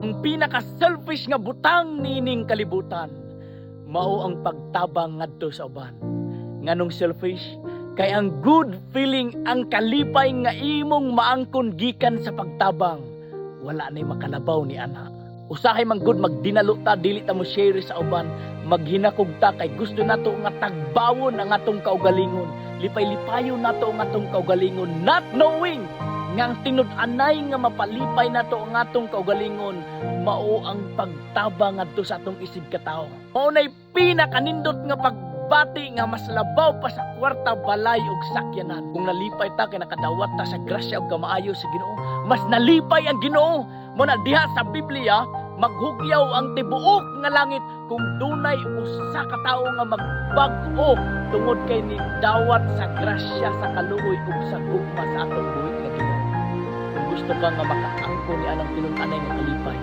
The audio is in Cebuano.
Ang pinaka-selfish nga butang niining kalibutan mao ang pagtabang ngadto sa uban. Nganong selfish? Kay ang good feeling, ang kalipay nga imong maangkon gikan sa pagtabang, wala nay makalabaw ni ana. Usahay man gud magdinalo ta, dili ta mo share sa uban, maghinakog ta kay gusto nato nga tagbawon ang atong kaugalingon. Lipay-lipayon nato ang atong kaugalingon, not knowing nga ang tinud-anay nga mapalipay nato ang atong kaugalingon mao ang pagtabang ngadto sa atong isig katawo. Mao nay pinakanindot nga pagbati nga mas labaw pa sa kwarta, balay ug sakyanan. Kung nalipay ta kay nakadawat ta sa grasya ug kamaayo sa Ginoo, mas nalipay ang Ginoo. Mao na diha sa Biblia, maghugyaw ang tibuok nga langit kung dunay usa ka tawo nga magbag-o tungod kay ni dawat sa grasya, sa kaluoy ug sa gugma sa atong buhi nga Ginoo. Kung gusto ka nga makaangkon ni anang tinud-anay nga kalipay,